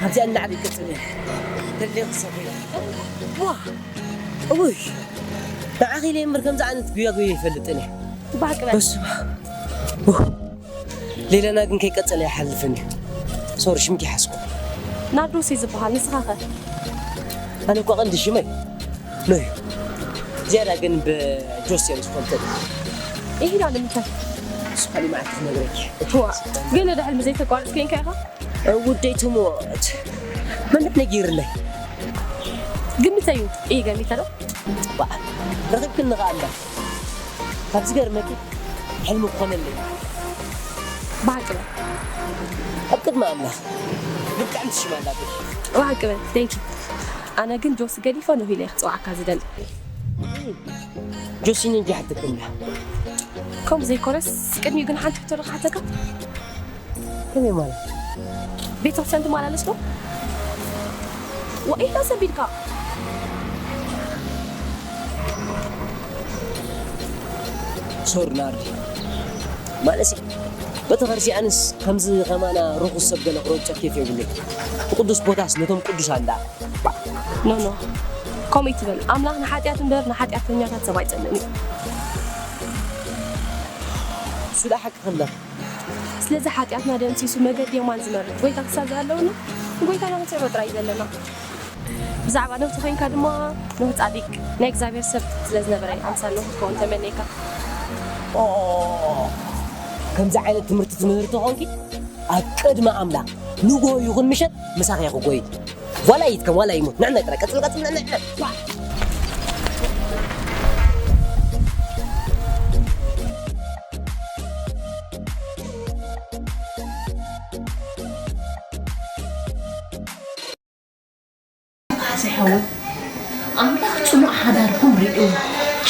ኣብዚኣ እናዕበይ ቅጽል እየ። ደልየ ክሰብ ኢለ። ዋ! እውይ! ንዓኺ ኢለ እምበር ከምዚ ዓይነት ጉያ ጉየ ይፈልጥን እየ። ባዕ ቅበል። በስመ ኣብ። ሌላና ግን ከይቀጸለ ኣይሓልፍን እዩ። ሶሪ፣ ሽምኪ ሓስኩ። ናርዶስ እዩ ዝበሃል፣ ንስኻ ኸ? ኣነ እኳ ቀንዲ ሽመይ ኖዩ። ዝያዳ ግን ብጆስ እዮም ዝፈልጠኒ። ኢሂና ንምንታይ? ንሱ ካሊእ መዓልቲ ክነግረኪ። እዋ፣ ግን ወደ ሕልሚ ዘይተቋርጽ ኮንካ ኢኻ? ውደይ ትሞት። መን ነጊርለይ? ግምተዩ። እየ ገሚተ ዶ? ባዕ፣ ረኺብክኒ ኸኣ እምበር። ካብ ዝገርመኪ፣ ሕልሚ ክኾነለይ። ብሓቂ በል። ኣብ ቅድሚ ኣምላኽ፣ ብጣዕሚ ትሽማ ኣላ ግን። ብሓቂ በል፣ thank you። ኣነ ግን ጆሲ ገዲፈ ነው ኢለ ክጽዋዓካ ዝደሊ። ጆሲ እንጂ ሓትክና። ከምኡ ዘይኮነስ፣ ቅድሚኡ ግን ሓንቲ ሕቶ ዶ ክሓተካ? ከመይ ማለት? ቤተክርስትያን ትመላለስ ዶ? ወኢላ ሰቢድካ? ሶሪ ናርዲ። ማለትሲ፣ ቤተክርስትያንስ ከምዚ ከማና ርኹስ ሰብ ገለ ክረግጾ ኬፍ የብሉን። እቲ ቅዱስ ቦታስ ነቶም ቅዱሳን ደኣ። ኖ፣ ኖ። ከምኡ ይትበል። ኣምላኽ ንሓጢኣት እምበር ንሓጢኣተኛታት ሰብ ኣይጸልእን እዩ። እሱ ደኣ ሓቂ ከለኻ። ስለዚ ሓጢኣትና ደምሲሱ መገዲ የማን ዝመርሕ ጎይታ ክሳብ ዝሃለወና፣ ንጎይታና ክንስዕቦ ጥራይ እዩ ዘለና። ብዛዕባ ኖህ ተኾይንካ ድማ፣ ኖህ ጻዲቅ ናይ እግዚኣብሔር ሰብ ስለ ዝነበረ ኣምሳል ኖህ ክትከውን ተመነይካ። ኦ፣ ከምዚ ዓይነት ትምህርቲ ትምህርቲ ተኾንኪ፣ ኣብ ቅድሚ ኣምላኽ ንግሆ ይኹን ምሸት ምሳኺ እየ ክጎይ። ዋላ ይትከም ዋላ ይሙት፣ ንዕና ጥራይ፣ ቀጽል፣ ቀጽል፣ ንዕና፣ ንዕና። ካሕሳይ ሓወይ፣ ኣምላኽ ጽኑዕ ሓዳርኩም ርእዩ፣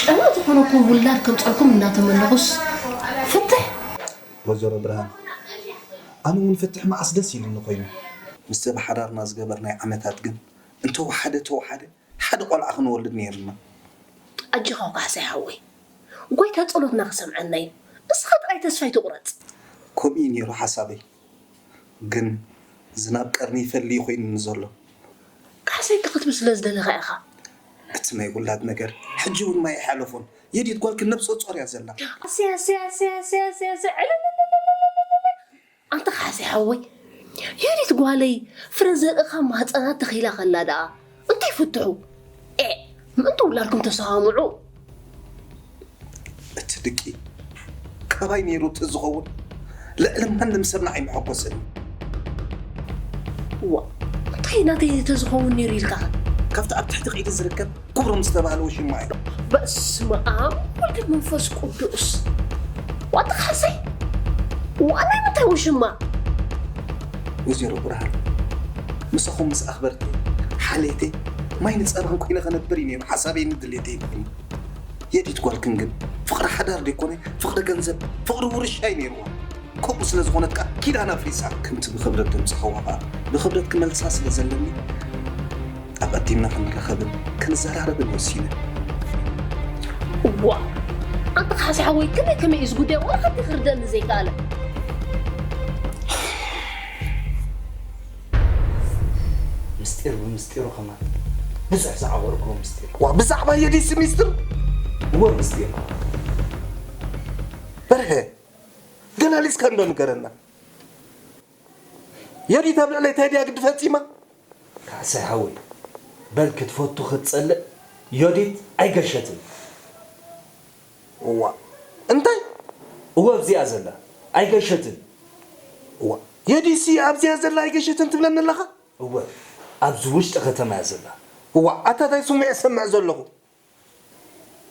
ጨና ዝኾነኩም ውላድ ከምጸልኩም እናተመነኹስ፣ ፍትሕ። ወይዘሮ ብርሃን፣ ኣነ እውን ፍትሕ መዓስ ደስ ኢሉኒ ኮይኑ። ምስቲ ብሓዳርና ዝገበርናዮ ዓመታት ግን እንተወሓደ ተወሓደ ሓደ ቆልዓ ክንወልድ ነይርና። ኣጆኻ ካሕሳይ ሓወይ፣ ጎይታ ጸሎትና ክሰምዓና እዩ። ንስኻ ጥራይ ተስፋ ኣይትቑረጽ። ከምኡ እዩ ነይሩ ሓሳበይ። ግን ዝናብ ቀርኒ ይፈሊ ኮይኑኒ ዘሎ። ካሕሳይ ክትብል ስለ ዝደለኻ ኢኻ። እቲ ናይ ውላድ ነገር ሕጂ እውን ማይ ኣይሓለፎን። የዲት ጓልኪ ነብሰ ጾር እያ ዘላ። ኣስያ፣ ኣስያ፣ ኣስያ፣ ኣስያ፣ ኣስያ፣ ኣስያ፣ ዕልልልልልልልልልል። ኣንታ ካሕሳይ ሓወይ፣ የዲት ጓለይ ፍረ ዘርእኻ ማህጸና ተኺላ ከላ ደኣ እንታይ ፍትሑ? ኤ፣ ምእንቲ ውላድኩም ተሰማምዑ። እቲ ድቂ ቀባይ ነይሩ ተዝኸውን ልዕሊ ማንም ሰብ ንዓይ መሐጎሰኒ። እዋ፣ እንታይ ናተይ ተዝኸውን ነይሩ ኢልካ? ካብቲ ኣብ ትሕቲ ቂዲ ዝርከብ ክብሮም ዝተባህለ ውሽማ እዩ። በስመ ኣብ ወልድ መንፈስ ቅዱስ። ዋት ካሕሳይ? ዋ፣ ናይ ምንታይ ውሽማ? ወይዘሮ ብርሃን፣ ምሳኹም ምስ ኣኽበርተይ ሓለይተይ ማይ ንጸባን ኮይነ ከነብር እዩ ነይሩ ሓሳበይን ድሌተይን ኮይኑ። የዲት ጓልክን ግን ፍቕሪ ሓዳር ደይኮነ፣ ፍቕሪ ገንዘብ፣ ፍቕሪ ውርሻ እዩ ነይርዋ። ከምኡ ስለ ዝኾነት ከኣ ኪዳን ኣፍሪሳ። ከምቲ ብኽብረት ደምጽኸዋ ከኣ ብኽብረት ክመልሳ ስለ ዘለኒ፣ ኣቐዲምና ክንራኸብን ክንዘራረብን ወሲነ። እዋ ኣንታ ካሕሳ ሓወይ፣ ከመይ ከመይ እዩ ዝጉዳይ ዋላ ሓንቲ ክርደኒ ዘይከኣለ? ምስጢር ብምስጢሩ ከማን ብዙሕ ዝዓወርክዎ ምስጢር። ዋ ብዛዕባ የዲሲ ሚስጥር እወ ምስጢር። በርሀ፣ ገላሊስካ እንዶ ንገረና። የዲት ኣብ ልዕለይ እንታይ ድያ ግዲ ፈጺማ? ካሕሳይ ሓወይ፣ በል ክትፈቱ ክትጸልእ ዮዲት ኣይገሸትን። እዋ እንታይ? እወ ኣብዚኣ ዘላ ኣይገሸትን። እዋ የዲሲ ኣብዚኣ ዘላ ኣይገሸትን ትብለኒ ኣለኻ? እወ ኣብዚ ውሽጢ ከተማ እያ ዘላ። እዋ ኣታ እንታይ ስምዒ እሰምዕ ዘለኹ?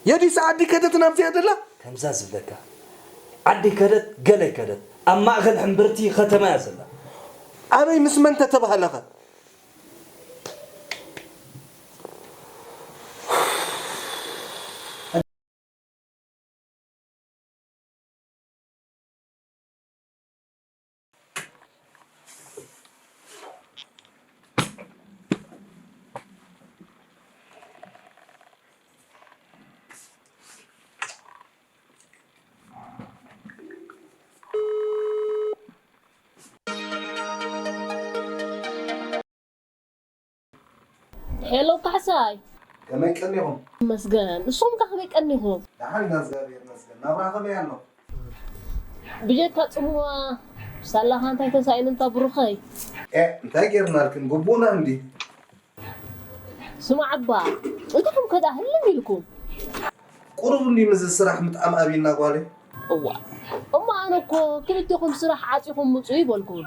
የዲስ ዓዲ ከደትን ኣብዚኣ ደላ? ከምዛ ዝብለካ ዓዲ ከደት ገለ ከደት ኣብ ማእኸል ሕምብርቲ ከተማ እያ ዘላ። ኣበይ ምስ መን ተተባህለኸ? ሄሎ ካሕሳይ። ከመይ ቀኒኹም? መስገን። ንስኹም ከ ከመይ ቀኒኹም? ደሓን ኢና እግዚኣብሔር ይመስገን። ናብራ ከመይ ኣሎ? ብጀካ ጽምዋ ሳላኻ እንታይ ተሳኢኑ እንታ ብሩኸይ? ኤ እንታይ ጌርናልክን? ግቡእና እንዲ። ስማዕ እባ እንታይ ኹም ከዳ ህልም ኢልኩም? ቁሩብ እንዲ ምዝ ስራሕ ምጥዓም ኣቢልና ጓለይ። እዋ እሞ ኣነ እኮ ክልቴኹም ስራሕ ዓጺኹም ምጹ ይበልኩም።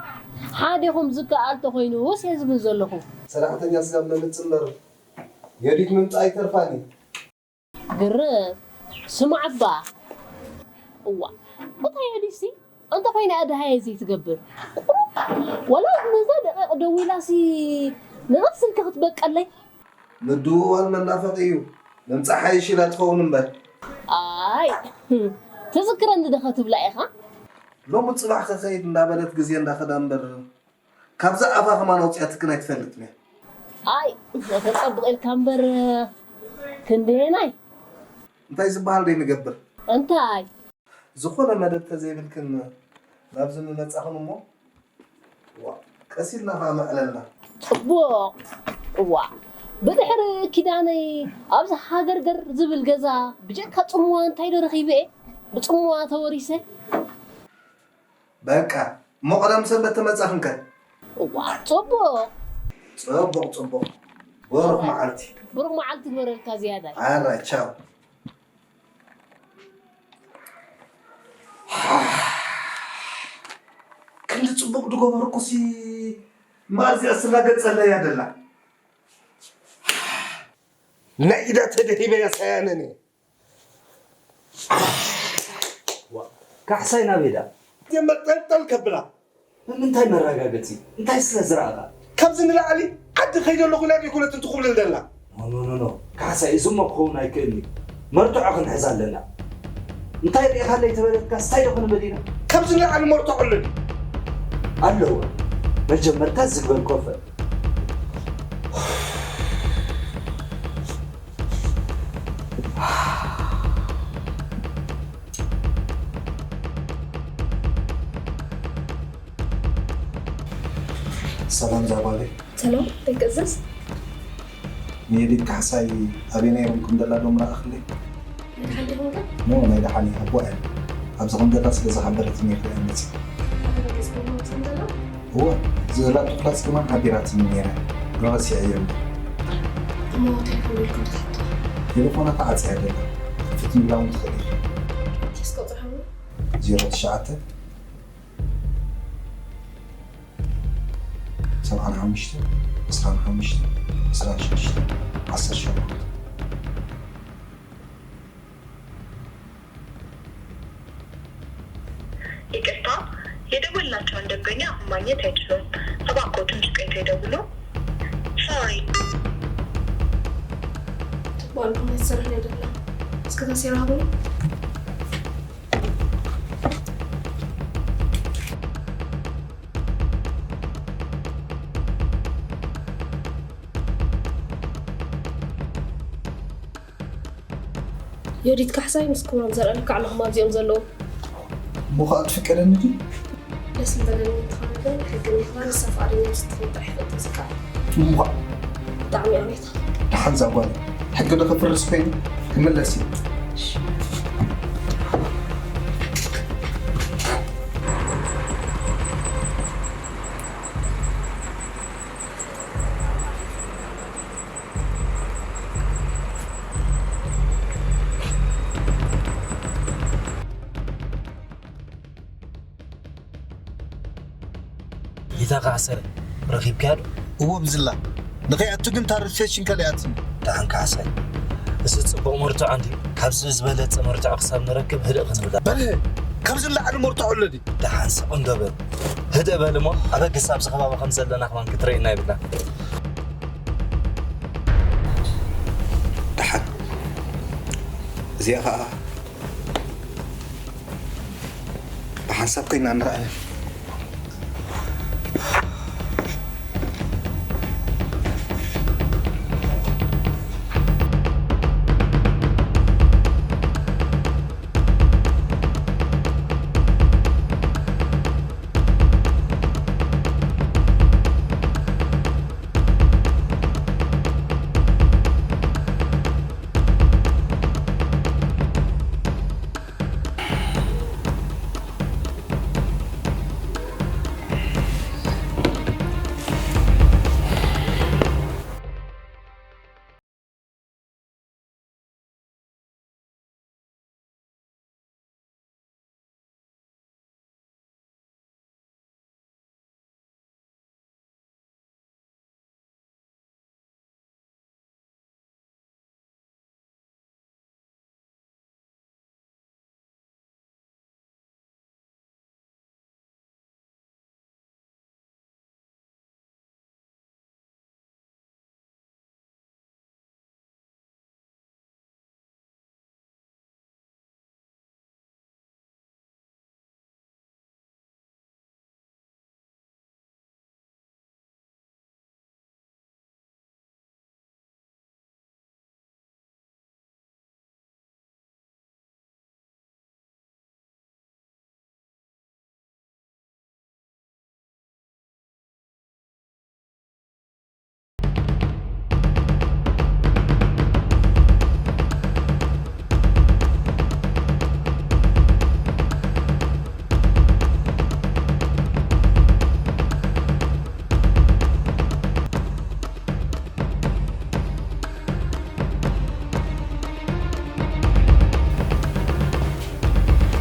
ሓዴኹም ዝከኣል ተኾይኑስ እየ ዝብል ዘለኹ። ሰራሕተኛ ስጋብ ነምጽእ እምበር የዲት ምምጻእ ኣይተርፋን እዩ። ግርም ስማዕ እባ እዋ እታ የዲሲ እንተ ኮይና እያ ደሃየ ዘይትገብር ወላ ነዛ ደቂቕ ደዊላሲ ነዛ ስልኪ ክትበቀለይ ምድውዋል መናፈቂ እዩ። ምምጻእ ሓይሽ ኢላ ትኸውን እምበር። ኣይ ትዝክረኒ ዶ ከትብላ ኢኻ? ሎሚ ጽባሕ ከኸይድ እንዳበለት ግዜ እንዳኸዳ እምበር ካብዛ ኣፋ ከማን ኣውጺኣትክን ኣይትፈልጥን እያ። ኣይ ተጸብቕ ኢልካ እምበር ክንደየናይ? እንታይ ዝበሃል ደይ ንገብር? እንታይ? ዝኾነ መደብ ተዘይብልክን ናብዚ ምመጻኽን እሞ ዋ ቀስ ኢልና ኸዓ መዕለልና። ጽቡቕ እዋ ብድሕሪ ኪዳነይ ኣብዚ ሃገርገር ዝብል ገዛ ብጀካ ጽምዋ እንታይ ዶ ረኺበ እየ ብጽምዋ ተወሪሰ። በቃ እሞ ቀዳም ሰንበት ተመጻኽን ከ? እዋ ጽቡቕ ጽቡቕ ጽቡቕ። ብሩኽ መዓልቲ። ብሩኽ መዓልቲ ግበረልካ ዝያዳይ። ኣራይ ቻው። ክንዲ ጽቡቕ ዝገበርኩሲ ማእዚኣ ስላገጸለያ ደላ። ናይ ኢዳ ተደሂበያ ሳያነን እየ። ካሕሳይ ናበይ ደኣ? እየ መጠልጠል ከብላ። ንምንታይ መረጋገጺ? እንታይ ስለ ዝረኣኻ? ካብዚ ንላዕሊ ዓዲ ከይደ ኣለኹ ኢላ ደይኮነት እንትኹብልል ደላ? ኖኖኖኖ ካሕሳይ፣ እዚ እሞ ክኸውን ኣይክእልን እዩ። መርትዖ ክንሕዝ ኣለና። እንታይ ርኢኻለይ ተበለትካስ ታይ ዶ ክንብል ኢና? ካብዚ ንላዕሊ መርትዖ ኣሎ ድዩ? ኣለዎ። መጀመርታ ዝግበል ኮፈ። ሰላም ዛጓለይ። ሰላም፣ እንታይ ክእዘዝ? ንየዲት ካሕሳይ ኣበየናይ ሩም ከም ዘላ ዶ ምረኣኽለይ? ናይ ደሓን ዲኹም ከ? ኖ፣ ናይ ደሓን እየ፣ ኣቦኣ እየ። ኣብዚ ከም ዘላ ስለ ዝሓበረትኒ እየ ክሪኣ መፂእ። ኣተገጊዝኩሞ ከም ዘላ? እወ፣ ዘላቶ ክላስ ከማን ሓቢራትኒ ነይራ፣ ግን ረሲዐዮ እምበር። እሞ ቴሌፎን ኢልኩም ትሓቱ? ቴሌፎና ተዓፅያ ደላ፣ ክትፍትንላ እውን ትኽእል ኢኺ። እስከ ቁፅሪ ሃቡኒ። ዜሮ ትሽዓተ፣ ሰብዓን ሓሙሽተን፣ ዕስራን ሓሙሽተን፣ ዕስራን ሽዱሽተን፣ ዓሰርተ ሸሞንተ። ይቅርታ፣ የደወልናቸውን ደንበኛ አሁን ማግኘት አይችሉም። እባክዎ ትንሽ ቆይተው ይደውሉ። Sorry። ባልኩም የተሰራ ነው አይደለም። እስከ ታሴራ ሀቡ ዮዲት ካሕሳይ ምስ ክብሮም ዘርኣልካ ኣለኹም ኣብዚኦም ዘለዉ። እሞ ኸኣ ትፍቀደኒ ድዩ? ደስ ምበለኒ እንተኾነ ግን ሕጊ ንምኽባር ንሳ ፍቓደኛ ምስ ትኾን ጥራሕ ይፈልጥ ዝከኣል። እሞ ኸኣ ብጣዕሚ ኣቤት። ደሓን እዛ ጓል ሕጊ ዶ ከፍርስ ኮይኑ ክምለስ እዩ። ሊታ ካሕሳይ ረኺብካያ ዶ? እወ ብዝላ ንኸይኣቱ ግን ታርድ ፌሽን ካልኣትኒ። ደሓን ካሕሳይ እዚ ጽቡቕ መርትዖ እንድዩ። ካብዚ ዝበለጸ መርትዖ ክሳብ ንረክብ ህድእ ክንብል። በርሀ ካብዚ ንላዕሊ መርትዖ ኣሎ ድዩ? ደሓን ስቕ እንዶ በል። ህድእ በል እሞ ኣበግስ ኣብዚ ከባቢ ከም ዘለና ከማን ክትርእየና የብላን። ደሓን እዚኣ ኸኣ ብሓንሳብ ኮይና ንረኣያ።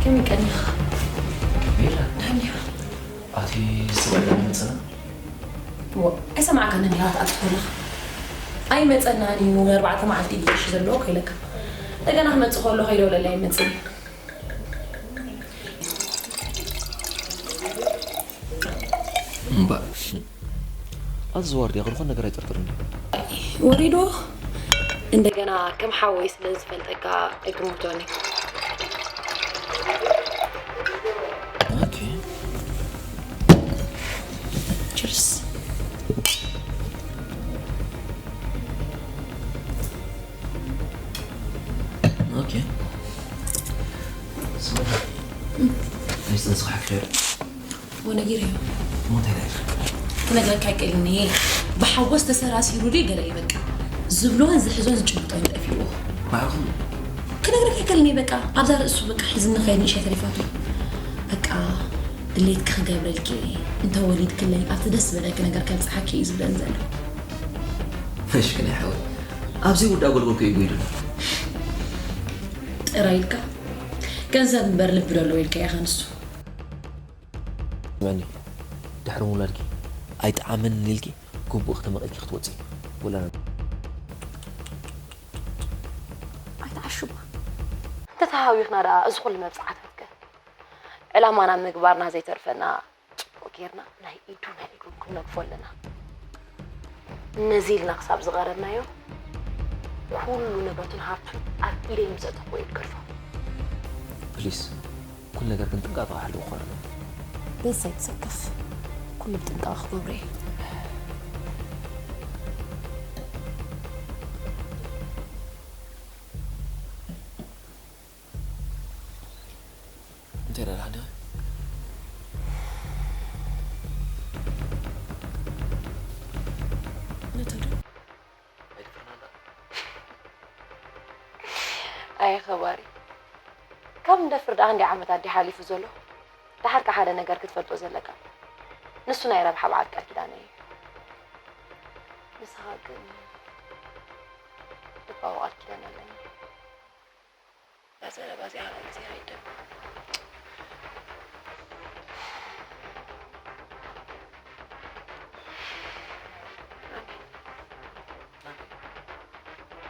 ከመይ ቀኒኻ? ደሓን ዲኻ? ኣቲ ዝፅበለ መፀና? ዎ ኣይሰማዕካንን ኢኻ ትኣቱ ከለኻ። ኣይመፀናን እዩ ንኣርባዕተ መዓልቲ እዩ ክሽ ዘለዎ ከይለካ። እንደገና ክመፅእ ከሎ ከይደውለለይ ኣይመፅን እዩ። እምባእ ኣዚ ዋርድያ ክንኾን ነገር ኣይጠርጥርን ድዩ? ወሪዶ እንደገና ከም ሓወይ ስለ ዝፈልጠካ ኣይትሞቶኒ። ኦኬ ችርስ ኦኬ ስለ ኣይስተንስኻ ክሬር ወነጊረዮ ሞተለር ክነግረካ ኣይክእልን እየ። ብሓጎስ ተሰራሲሩ ድዩ ገለ እዩ በቃ። ዝብሎን ዝሕዞን ዝጭብጦን ጠፊእዎ። ባዕኹም ክነግረካ ኣይክእልን እየ በቃ። ኣብዛ ርእሱ በቃ ሒዝኒ ከይድ ንእሽተይ ተሪፋቶ። በቃ ድሌትኪ ክገብረልኪ እየ። እንተ ወሊድክለይ ኣብቲ ደስ ዝበለኪ ነገር ከብጽሓኪ እዩ ዝብለኒ ዘሎ። መሽክን ይሓወይ ኣብዚ ውዳ ጎልጎልኩ እዩ ጉይዱና። ጥራይ ኢልካ ገንዘብ እምበር ልቢ ደለዎ ኢልካ ኢኻ ንሱ። ስምዕኒ፣ ድሕሪ ምውላድኪ ኣይጠዓመንን ኢልኪ ግቡእ ክተመቒልኪ ክትወፂ ወላ ኣይትዓሽባ። እንተተሃዊኽና ደኣ እዚ ኩሉ መብፅዓታትከ? ዕላማና ምግባርና ዘይተርፈና ጽቡቕ ጌርና ናይ ኢዱ ናይ እግሩ ክንነግፎ ኣለና። ነዚ ኢልና ክሳብ ዝቐረብናዮ፣ ኩሉ ንብረቱን ሃብቱን ኣብ ኢደይ ምስ ኣእተኽዎ እየ ክገድፎ። ፕሊስ፣ ኩሉ ነገር ግን ጥንቃቐ ክሕልዎ ክኾን ኣለዎ። ቤት ዘይትሰከፍ፣ ኩሉ ብጥንቃቐ ክገብሮ እየ። እንታይ ደኣ ሓደኸ? ነታ ዶ? ኣየ ኸባሪ፣ ካብ ንደፍር ደኣ ክንደይ ዓመታት ድዩ ሓሊፉ ዘሎ? ደሓር ከ ሓደ ነገር ክትፈልጦ ዘለካ፣ ንሱ ናይ ረብሓ በዓል ቃል ኪዳነይ እዩ። ንስኻ ግን ልባዊ ቃል ኪዳን ኣለኒ። እዛ ዘረባ እዚኣ ካልእ ግዜ ኣይደግማ።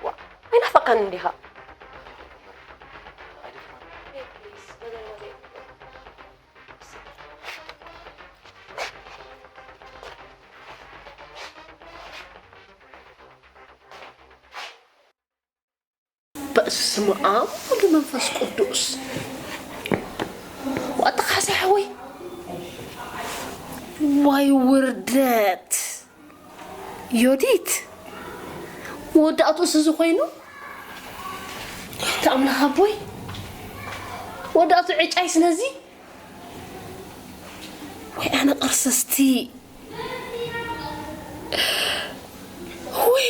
ዋ፣ ኣይናፈቅካን እንዲኻ? በስመ አብ ወወልድ መንፈስ ቅዱስ። ዋጣ ካሕሳይ ሓወይ፣ ዋይ ውርደት። ዮዲት፣ ወዳእቱስ እዚ ኮይኑ? ኣንታ ኣምላኽ ኣቦይ፣ ወዳእቱ ዕጫይ ስለዚ? ወይ ኣነ ቅርስስቲ። ውይ፣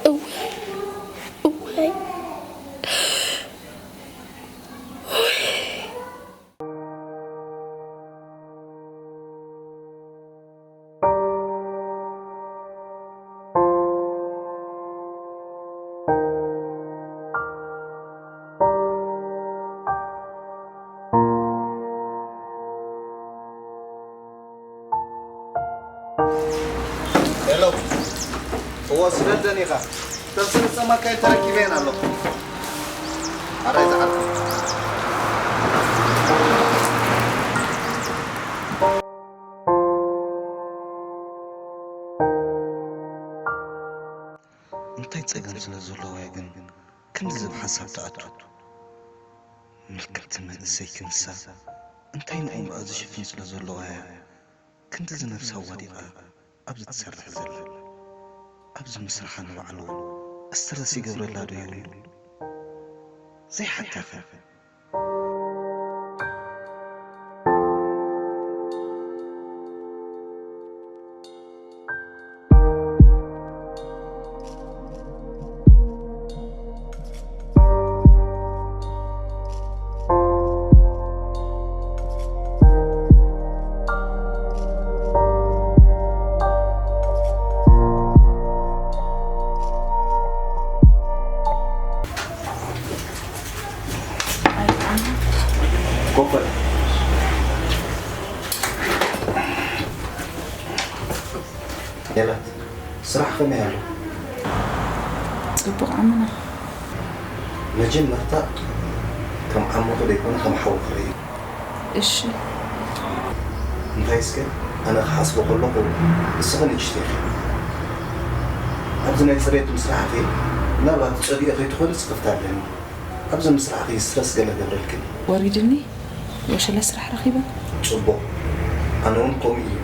እዋይ፣ እዋይ። ሄሎ፣ እወ፣ ስደደን ኢኻ። ተምስል ጸማካይ ተረኪበየን ኣለኹ። ኣራይ ዝዓርኩ። እንታይ ጸገም ስለ ዘለዋ እያ ግን ክንድዚ ኣብ ሓንሳብ ትኣቱ? ምልክዕቲ መንእሰይ ክንሳ እንታይ ንእምባኣ ዝሽፍን ስለ ዘለዋ እያ ክንድዚ ነብሳ ኣዋዲቓ ኣብዚ ትሰርሕ ዘላ? ኣብዚ ምስርሓ ንባዕሉ እውን ስትረስ ይገብረላ ዶ ይህሉ? ዘይሓታኸ? ኮፈል ሜላት፣ ስራሕ ከመይ ኣሎ? ጽቡቕ ዓምና። መጀመርታ ከም ዓመኹ ዘይኮነ ከም ሓውኺ ርእዩ። እሺ። እንታይ እስከ፣ ኣነ ክሓስቦ ከለኹ ንስኺ ንእሽቶ ኢኺ። ኣብዚ ናይ ጽሬት ምስራሕኺ ምናልባት ትጸልዮ ከይትኾኒ ስኽፍታ ኣለኒ። ኣብዚ ምስራሕኺ ስትረስ ገለ ገብረልክን። ወሪድኒ። ወሸላ ስራሕ ረኺበ። ጽቡቕ። ኣነ እውን ከምኡ እዩ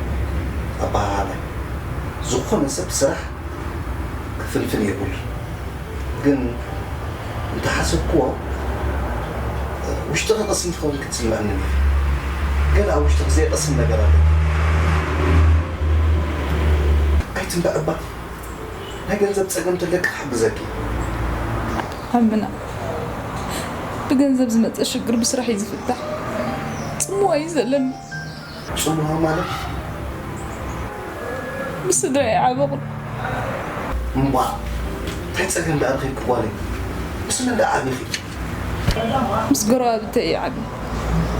ኣበሃህላይ። ዝኾነ ሰብ ስራሕ ክፍንፍን የብሉን። ግን እንተሓሰብክዎ፣ ውሽጥኺ ቅስን ትኸውን ክትስምዐኒ ኢኺ። ገለ ኣብ ውሽጥኺ ዘይቅስን ነገር ኣሎ። ኣይትንባዕ እባ። ናይ ገንዘብ ጸገም ተለኪ ክሕግዘኪ። ዓምና፣ ብገንዘብ ዝመጸ ሽግር ብስራሕ እዩ ዝፍታሕ። ጽምዋ እዩ ዘለኒ። ጽምዋ ማለት? ብስድራ ይዓበቑ። እምቧእ፣ እንታይ ጸገም ደኣ ረኺብኪ ጓለይ? ምስ መን ደኣ ዓቢኺ? ምስ ጎረባብተይ እየ ዓብየ።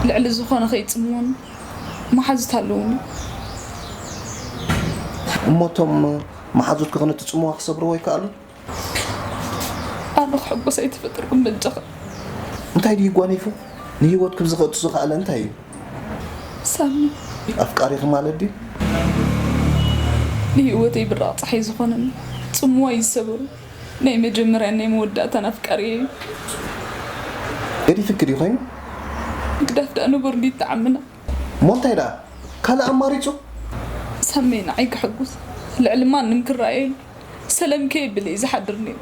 ልዕሊ ዝኾነ ከይጽምወኒ መሓዙት ኣለዉኒ። እሞ እቶም መሓዙትኪ ኸ ነቲ ጽምዋ ክሰብርዎ ኣይከኣሉን? ኣነ ክሕጎስ ኣይተፈጠርኩን በጃኻ። እንታይ ድዩ ጓኒፉ? ንህይወትኩም ዝኸቱ ዝኸኣለ እንታይ እዩ? ሳሚ፣ ኣፍቃሪኺ ማለት ድዩ? ንህይወተይ ብራቕ ፀሓይ ዝኾነን ፅምዋ እዩ ዝሰበሩ ናይ መጀመርያን ናይ መወዳእታን ኣፍቃሪ እዩ። ገዲፍኪ ድዩ ኮይኑ? ምግዳፍ ደኣ ንቡር ድዩ ይጠዓምና? እሞ እንታይ ደኣ ካልእ ኣማሪፁ? ሳሚ ንዓይ ክሕጉስ ልዕሊ ማንም ክረኣየሉ ሰለም ከየብል እዩ ዝሓድር ነይሩ።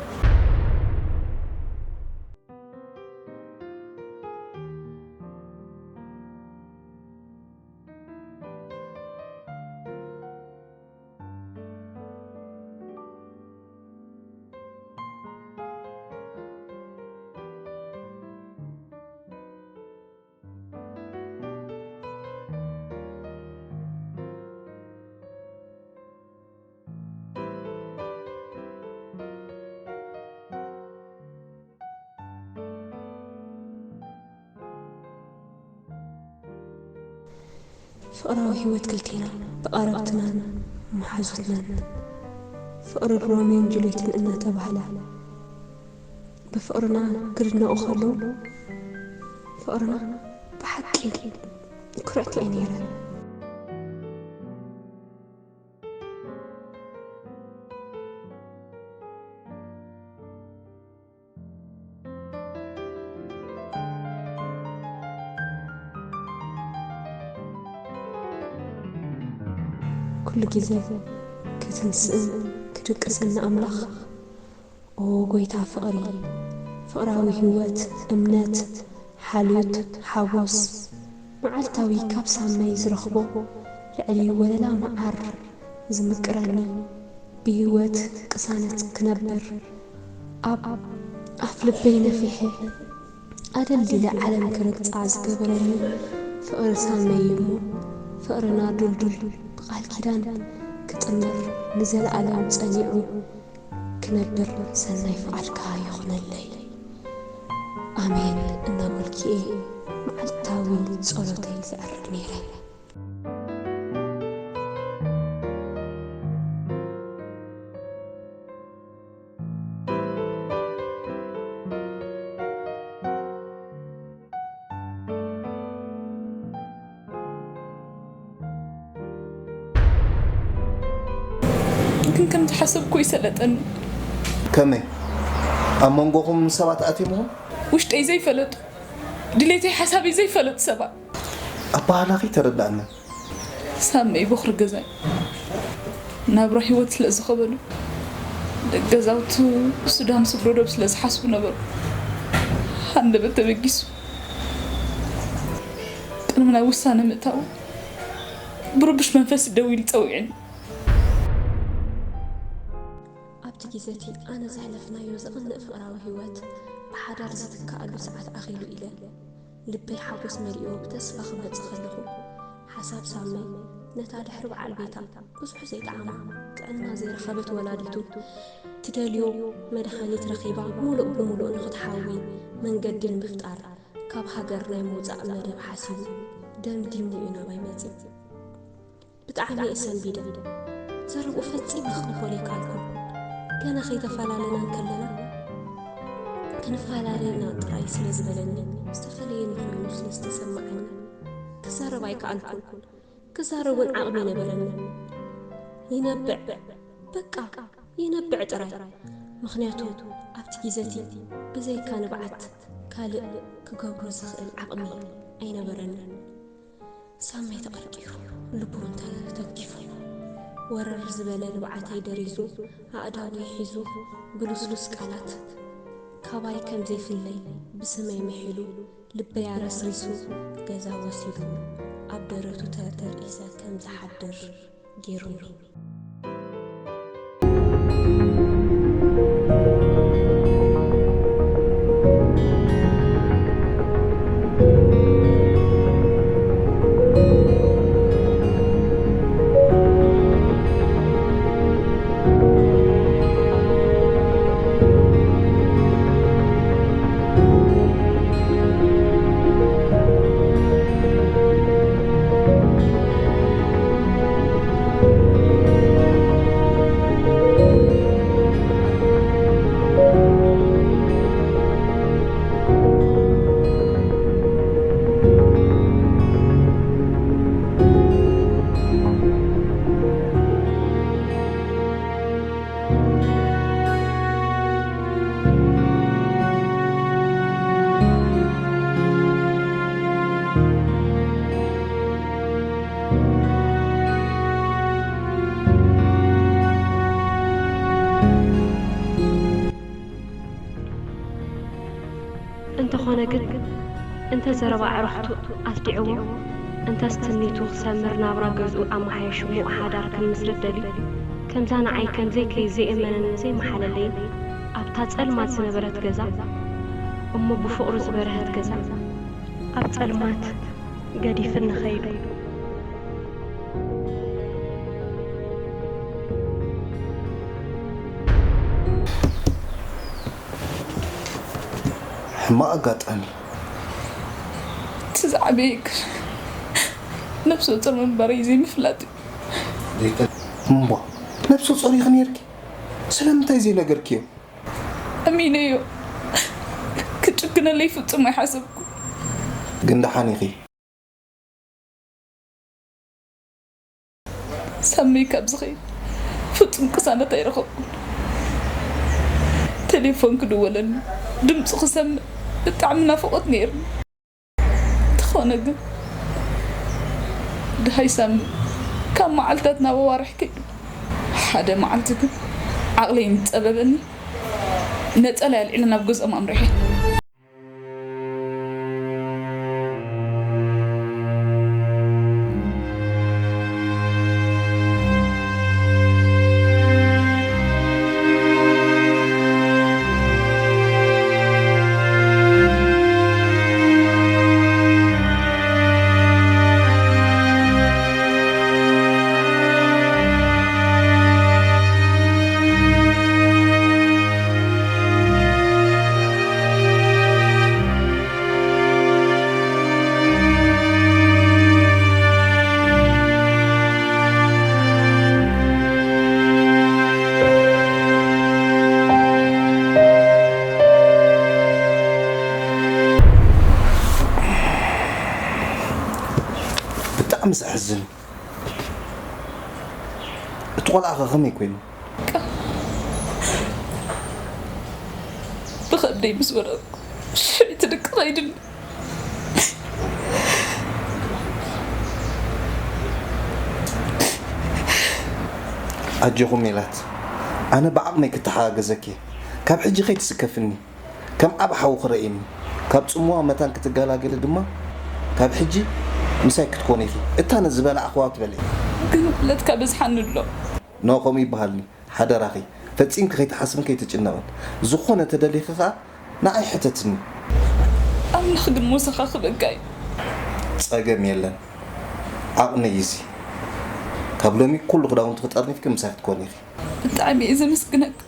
ፍቕራዊ ህይወት ክልቴና ብቐረብትናን መሓዙትናን ፍቕሪ ሮሜዮን ጁልየትን እናተባህላ ብፍቕርና ክድነቑ ከለዉ ፍቕርና ብሓቂ ክርዕቲ እየ ነይረ። ኩሉ ግዜ ክትንስእን ክድቅስን ንኣምላኽ ኦ ጎይታ ፍቕሪ ፍቕራዊ ህይወት እምነት ሓልዮት ሓጎስ መዓልታዊ ካብ ሳመይ ዝረኽቦ ልዕሊ ወለላ መዓር ዝምቅረኒ ብህይወት ቅሳነት ክነብር ኣብ ኣፍ ልበይ ነፊሐ ኣደልዲለ ዓለም ክረግፃ ዝገበረኒ ፍቕሪ ሳመይ እዩ እሞ ፍቕርና ድልዱል ብቓል ኪዳን ክጥመር ንዘለኣለም ፀኒዑ ክነብር ሰናይ ፍቓድካ ይኹነለይ ኣሜን እናበልኩ እየ መዓልታዊ ፀሎተይ ዘዕርግ ነይረ። ግን ከም ዝሓሰብኩ ይሰለጠኒ። ከመይ ኣብ መንጎኹም ሰባት ኣትዮም ኹም? ውሽጠይ ዘይፈለጡ ድሌተይ ሓሳበይ ዘይፈለጡ ሰባት። ኣባህላኺ ተረዳእና። ሳመይ ቦኽሪ ገዛይ ናብራ ህይወት ስለ ዝኸበዱ ደቂ ገዛውቱ ሱዳን ስግሮ ዶብ ስለ ዝሓስቡ ነበሩ። ሃንደበት ተበጊሱ ቅድሚ ናብ ውሳነ ምእታዉ ብርቡሽ መንፈስ ደዊሉ ጸዊዕኒ። ኣብቲ ግዜ እቲ ኣነ ዘሕለፍናዮ ዘቕንእ ፍቕራዊ ህይወት ብሓዳር ዝትክኣሉ ሰዓት ኣኺሉ ኢለ ልበይ ሓጎስ መሊእዎ ብተስፋ ክመጽእ ከለኹ ሓሳብ ሳመይ ነታ ድሕሪ በዓል ቤታ ብዙሕ ዘይጠዓማ ጥዕና ዘይረኸበት ወላዲቱ ትደልዮ መድሃኒት ረኺባ ሙሉእ ብሙሉእ ንኽትሓዊ መንገዲ ንምፍጣር ካብ ሃገር ናይ ምውጻእ መደብ ሓሲቡ ደምዲሙ እዩ ናባይ መጺኡ። ብጣዕሚ እየ ሰንቢደ። ዘረብኡ ፈጺመ ክቕበሎ ኣይከኣልኩን። ገና ከይተፈላለና እንከለና ክንፈላለ ኢና ጥራይ ስለ ዝበለኒ ዝተፈለየኒ ኮይኑ ስለ ዝተሰማዓኒ ክዛረብ ኣይከኣልኩን። ክዛረብ እውን ዓቕሚ ኣይነበረንን። ይነብዕ በቃ ይነብዕ ጥራይ። ምኽንያቱ ኣብቲ ግዘ እቲ ብዘይካ ንብዓት ካልእ ክገብሮ ዝኽእል ዓቕሚ ኣይነበረንን። ሳመይ ተቐርቂሩ፣ ልቡ እውን ተተንኪፉ፣ ወረር ዝበለ ንብዓተይ ደሪዙ፣ ኣእዳወይ ሒዙ ብልስሉስ ቃላት፣ ካባይ ከም ዘይፍለይ ብስመይ ምሒሉ፣ ልበይ ኣረስሪሱ፣ ገዛ ወሲዱ፣ ኣብ ደረቱ ተተርኢሰ ከም ዝሓድር ገይሩኒ። ዘረባ ኣዕሩኽቱ ኣስዲዕዎ፣ እንተስ ትምኒቱ ክሰምር ናብራ ገዝኡ ኣመሓይሹ ሙቕ ሓዳር ክምስርት ደልዩ፣ ከምዛ ንዓይ ከም ዘይከይ ዘየመነንን ዘይመሓለለይን ኣብታ ጸልማት ዝነበረት ገዛ፣ እሞ ብፍቕሩ ዝበረሀት ገዛ፣ ኣብ ጸልማት ገዲፍኒ ኸይዱ። ሕማቕ ኣጋጣሚ። እቲ ዝዓበየ እግር ነብሰ ጾር ምንባረይ ዘይምፍላጥ እዩ። እምቧ፣ ነብሰ ጾር ኢኺ ነይርኪ? ስለምንታይ ዘይነገርክዮ? ኣሚነዮ። ክጭክነለይ ፍጹም ኣይሓሰብኩ። ግን ደሓን ኢኺ። ሳሚ ካብ ዝኸይድ ፍጹም ቅሳነት ኣይረኸብኩን። ቴሌፎን ክድወለኒ፣ ድምፁ ክሰምዕ ብጣዕሚ ናፍቖት ነይርኒ። እንተኾነ ግን፣ ደሃይ ሳሚ ካብ መዓልታት ናብ ኣዋርሕ ከይዱ። ሓደ መዓልቲ ግን ዓቕለይ ምስ ጸበበኒ፣ ነጸላ ኣልዒለ ናብ ገዝኦም ኣምሪሐ። ብጣዕሚ ዘሕዝን። እቲ ቆልዓ ኸ ከመይ ኮይኑ? ብኸብደይ ምስ ወረድኩ ሽዕቲ ድቂ ኸይድኒ። ኣጆኹ ሜላት፣ ኣነ ብዓቕመይ ክተሓጋገዘኪ እየ። ካብ ሕጂ ከይትስከፍኒ፣ ከም ዓቢ ሓው ክረእየኒ፣ ካብ ጽምዋ መታን ክትገላገሊ ድማ፣ ካብ ሕጂ ምሳይ ክትኮኒ ኢኺ። እታ ነዚ ዝበላዕኽዋ ትበልዒ። ግን ውዕለትካ በዝሓኒ ኣሎ። ኖ፣ ከምኡ ይበሃልኒ። ሓደራኺ፣ ፈጺምኪ ከይትሓስብን ከይትጭነቕን። ዝኾነ ተደሊኺ ኸኣ ንዓይ ሕተትኒ። ኣምላኽ ግን ምሳኻ ክበቃ እዩ። ጸገም የለን። ዓቕመይ እዩ እዚ። ካብ ሎሚ ኩሉ ክዳውንቲ ክጠርኒፍኪ ምሳይ ክትኮኒ ኢኺ። ብጣዕሚ እየ ዘመስግነካ።